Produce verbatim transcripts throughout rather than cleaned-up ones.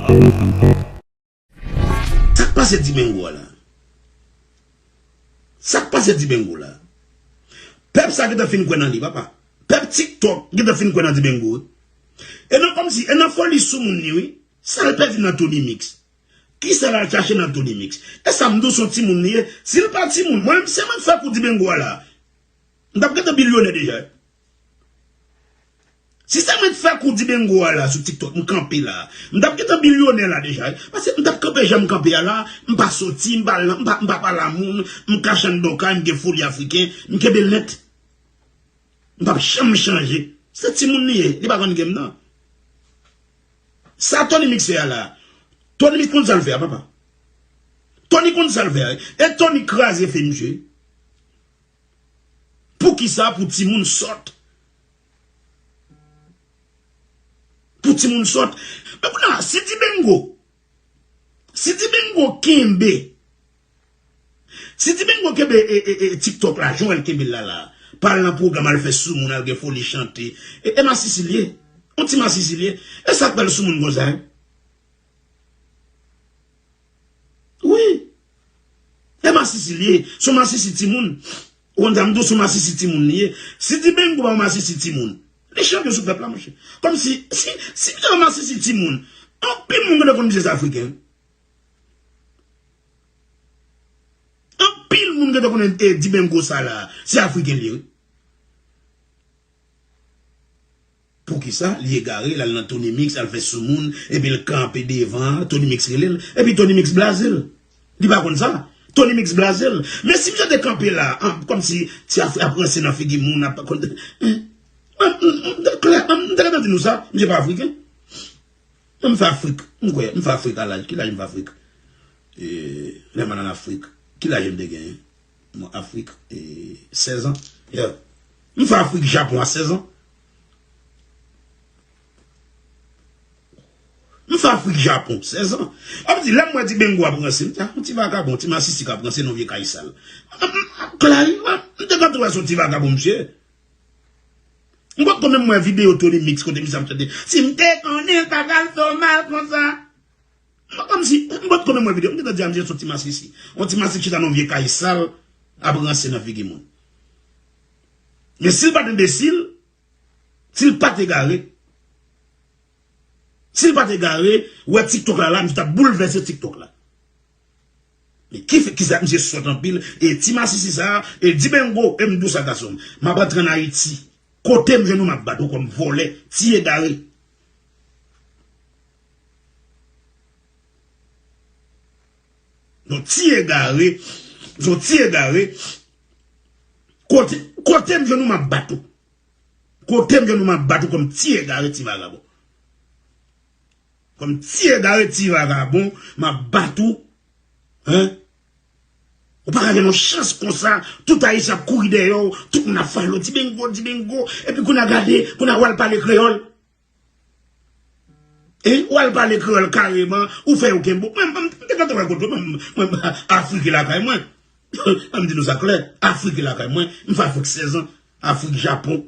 Sa k pase Dibengo a la? Sa k pase Dibengo la? Pèp sa gentan fin kwè nan li, papa. Pèp TikTok gentan fin kwè nan Dibengo, wi. E nan kòmsi, e nan foli sou moun li, wi. Sa l pèdi nan Tony Mix? Kisa l al chache nan Tony Mix? E sa m di w, se yon timoun li ye. Si l pa timoun, mwen menm, se mwen k fè kou Dibengo a la. M t ap gentan bilyonè deja. Si se mwen k fè kou Dibengo a la sou TikTok, m kanpe la. M t ap gentan bilyonè la deja. Paske m t ap kanpe jan m kanpe a la, m pa soti, m pa, m pa, m pa pale a moun, m kache anndan kay, m gen foli afriken, m kenbe l nèt. M p ap janm chanje. Se timoun li ye, li pa konn game nan. Sa Tony Mix fè a la. Tony Mix konn sa l fè a, papa. Tony konn sa l fè a. E Tony kraze fè misye. Poukisa? Pou timoun sòt. Pou timoun sòt. Men kounye a, si Dibengo, si Dibengo kenbe, si Dibengo kenbe e, e, e, TikTok la, jan w wè l kenbe l la la, pa al nan pwogram, al fè sou moun, al gen foli chante. E, e masisi l ye. Yon ti masisi l ye. E sa k pral sou moun konsa, hein? Wi. E masisi l ye. Se yon masisi timoun. Ou konn sa m di w, se yon masisi timoun li ye. Si Dibengo pa yon masisi timoun, li chante sou pèp la, monchè. Kòmsi, si, si misye yon masisi timoun, anpil moun gentan konn misye se afriken. Anpil moun gentan konnen, eh, Dibengo sa la, se afriken li ye, wi. Poukisa? Li egare, l al nan Tony Mix, al fè sou moun, epi l kanpe devan, Tony Mix rele l, epi Tony Mix blaze l. Li pa konn sa. Tony Mix blaze l. Men si misye te kanpe la, an, kòmsi ti Afri ap ranse nan figi moun, ap konn, eh, m, m, m, klè, m, m te gentan di nou sa, misye pa afriken. Mwen, m fè Afrik. M kwè, m fè Afrik a laj. Ki laj m fè Afrik? E, lè m al ann Afrik. Ki laj m te genyen? Mwen, Afrik, e, sèz an. Yeah. M fè Afrik Japon a sèz an. M fè Afrik Japon sèz an. Sa vle di, lè m wè Dibengo ap ranse, m di, "Ah, yon ti vagabon, ti masisi k ap ranse nan vye kay sal." M, m, m, klè, m, m te gentan wè se yon ti vagabon, misye. M potko menm wè videyo Tony Mix kote misye ap chante, "Si m te konnen l ta pral fè w mal konsa." M, kòmsi, m potko menm wè videyo. M gentan di a misye se yon ti masisi. Yon ti masisi chita nan vye kay sal, ap ranse nan figi moun. Men si l pa t enbesil, si l pa t egare, si l pa t egare, wè TikTok la la, misye t ap boulvèse TikTok la. Men ki fè, kisa misye sòt anpil, e ti masisi sa, e Dibengo, e m di w sa gason m. M ap antre ann Ayiti. Kote m jwenn ou, m ap bat ou kòm vòlè, ti egare. Yon ti egare, yon ti egare. Kote, kote m jwenn ou, m ap bat ou. Kote m jwenn ou, m ap bat ou kòm ti egare, ti vagabon. Kòm ti egare, ti vagabon, m ap bat ou. Hein? Ou pa ka gen yon chans konsa, tout Ayisyen ap kouri dèyè w, tout moun ap follow, Dibengo, Dibengo, epi kounye a gade, kounye a w al pale kreyòl. E w al pale kreyòl kareman, ou fè yo kenbe w. Mwen, mwen, m te gentan wè kote w, mwen, mwen, Afrik lakay mwen. An m di nou sa klè, Afrik lakay mwen, m fè Afrik sèz an, Afrik Japon.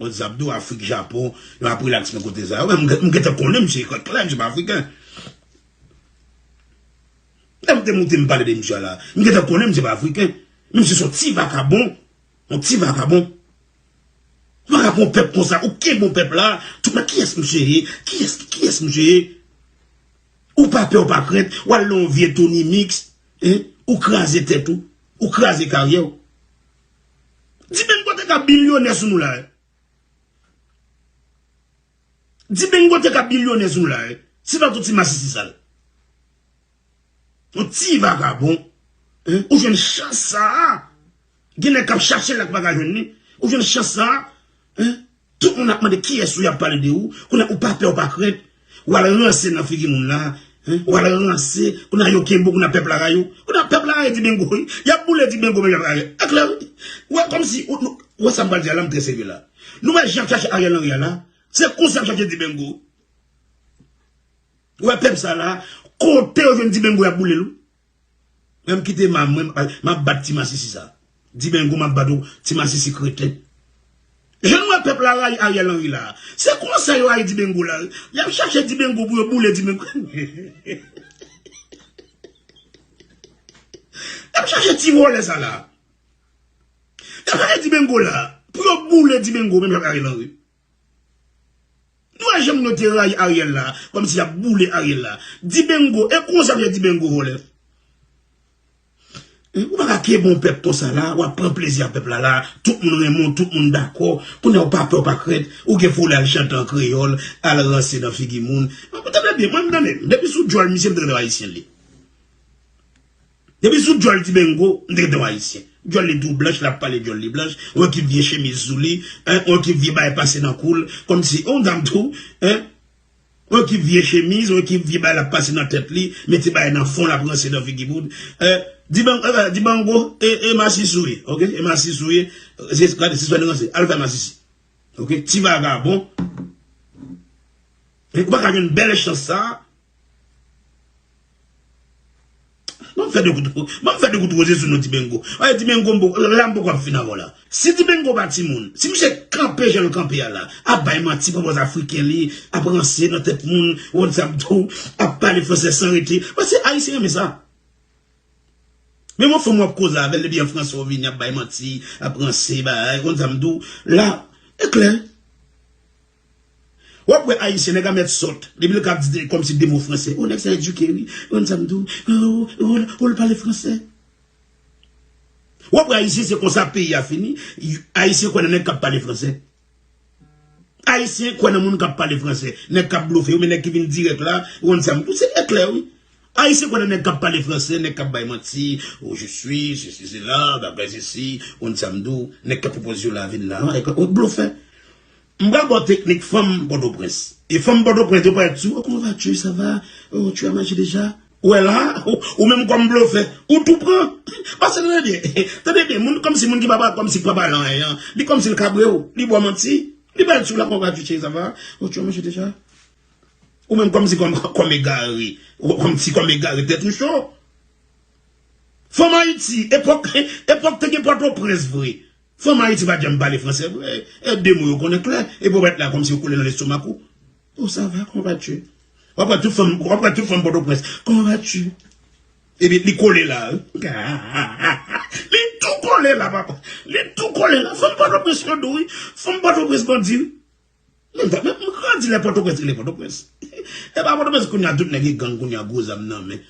Mwen di sa m di w, Afrik, Japon, yo ap relax nan kote sa yo. Men m, m gentan konnen misye klè, misye pa afriken. Lè m te moute m pale de misye a la, m gentan konnen misye pa afriken. Men misye se yon ti vagabon. Yon ti vagabon. Ou pa ka pran yon pèp konsa, ou kenbe yon pèp la, tout nan kiyès misye ye, kiyès, kiyès misye ye. Ou pa pè, ou pa krent, w al nan yon vye Tony Mix, hein, ou kraze tèt ou, ou kraze karyè w. Dibengo te ka bilyonè sou nou la, eh. Dibengo te ka bilyonè sou nou la, eh. Si pa t yon ti masisi sal. Yon ti vagabon, hein, ou jwenn chans sa a. Gen nèg k ap chache l la k pa ka jwenn li. Ou jwenn chans sa a, hein. Tout moun ap mande kiyès ou, y ap pale de ou. Kounye a ou pa pè, ou pa krent. W al ranse nan figi moun la, hein. W al ranse, kounye a yo kenbe w, kounye a pèp la rayi w. Kounye a pèp la rayi Dibengo, wi. Y ap boule Dibengo, men y ap rayi. E klè, wi. Ou wè kòmsi, ou, nou, ou wè sa m pral di a la, m trè serye la. Nou wè jan y ap chache Ariel Henry a la. Se konsa y ap chache Dibengo. Ou wè pèp sa la, kote yo jwenn Dibengo, y ap boule l, wi. Men m kite ma, mwen, m ap bat ti masisi sa. Dibengo, m ap bat ou, ti masisi kreten. Jan nou wè pèp la rayi Ariel Henry la, se konsa yo rayi Dibengo la. Y ap chache Dibengo pou yo boule Dibengo. Y ap chache ti vòlè sa la. Y ap chache Dibengo la pou yo boule Dibengo menm jan ak Ariel Henry. Nou wè jan moun yo te rayi Ariel la, kòmsi y ap boule Ariel la. Dibengo, e konsa m fè Dibengo vòlè. Ou pa ka kenbe yon pèp konsa la, w ap pran plezi ak pèp la la, tout moun renmen w, tout moun dakò, kounye a w pa pè, w pa krent, ou gen foul al chante an kreyòl, al ranse nan figi moun. Tande byen, mwen m tande, depi sou djòl misye m te tande w ayisyen li. Depi sou djòl Dibengo, m te tande w ayisyen. Djòl li tou blanch, l ap pale djòl li blanch, yon ekip vye chemiz sou li, en, yon ekip vye bagay pase nan kou l, kòmsi, yon dam tou, en, yon ekip vye chemiz, yon ekip vye bagay l ap pase nan tèt li, mete bagay nan fon l ap ranse nan figi moun. Eh, Diban, eh, Dibango, e, e masisi w ye, oke? E masisi w ye, se, gade, se swen ranse, al fè masisi. Oke? Ti vagabon. Ou pa ka jwenn bèl chans sa. Ban m fè de kout, ban m fè de kout woze sou non Dibengo. Ay, Dibengo, m poko, la m poko ap fin avè w la. Si Dibengo pa timoun, si misye kanpe jan l kanpe a la, ap bay manti, pran pòz afriken li, ap ranse nan tèt moun, ou konn sa m di w, ap pale fransè san rete. Paske Ayisyen renmen sa. Menm yon fanm w ap koze avè l, depi an fransè w vini, ap bay manti, ap ranse, bay, ou konn sa m di w, la, e klè. W ap wè Ayisyen, nèg la mèt sòt. Depi l ka di de, kòmsi de mo fransè. O, nèg sa edike, wi. Ou konn sa m di w? O, o, o, l pale fransè. W ap wè Ayisyen, se konsa peyi a fini. Ayisyen kwè nan nèg k ap pale fransè. Ayisyen kwè nan moun k ap pale fransè. Nèg k ap blofe, oubyen nèg ki vin dirèk la, ou konn sa m di w? Se eklè, wi. Ayisyen kwè nan nèg k ap pale fransè, nèg k ap bay manti, oh, je suis, ceci, cela, bagay sesi, ou konn sa m di w, nèg k ap pwopoze yo la vin la, oh, blofè. M pral ba w teknik fanm Pòtoprens. E fanm Pòtoprens yo parèt sou, oh, comment vas-tu, ça va? Oh, tu as mangé déjà? Ou wè la, ou, ou menm kòm blofè, ou tou pran. Paske tande byen, tande byen, moun kòmsi moun ki pa, pa, kòmsi pa pale anyen an, li kòmsi l kabre w, li ba w manti, li parèt sou la, comment vas-tu, chérie, ça va? Oh, tu as mangé déjà? Ou menm kòmsi kòm, kòm egare, ou kòmsi kòm egare, tèt ou cho. Fanm Ayiti, epòk, epòk te gen Pòtoprens vre. Fanm Ayiti pa t janm pale fransè vre. E de mo yo konnen klè. Epi w ap la kòmsi yo kole nan lestomak ou. Oh, ça va, comment vas-tu? W ap wè tout fanm, w ap wè tout fanm Pòtoprens. Comment vas-tu? Epi li kole la. Li tou kole la, papa. Li tou kole la. Fanm Pòtoprens yo dou, wi. Fanm Pòtoprens bandi, wi. Men, men, m grandi lè Pòtoprens rele Pòtoprens. E pa Pòtoprens kounye a tout nèg e gang kounye a gwo zam nan men.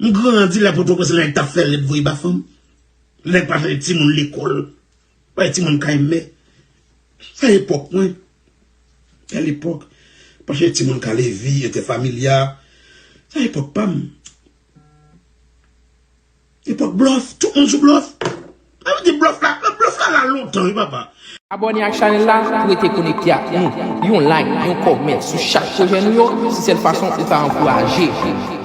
M grandi lè Pòtoprens lè nèg t ap fè lèt voye ba fanm. Lè nèg pa chanje timoun lekòl. Bay timoun kay mè. Sa epòk mwen. Bèl epòk. Pa chanje timoun kale vi, entèfamilya. Sa epòk pa m. Epòk blòf, tout moun sou blòf. Sa vle di blòf la, blòf la la lontan, wi papa. Abòne ak chanèl la pou rete konekte ak nou. Yon like, yon kòmè sou chak pwojè nou yo, se sèl fason ou ka ankouraje.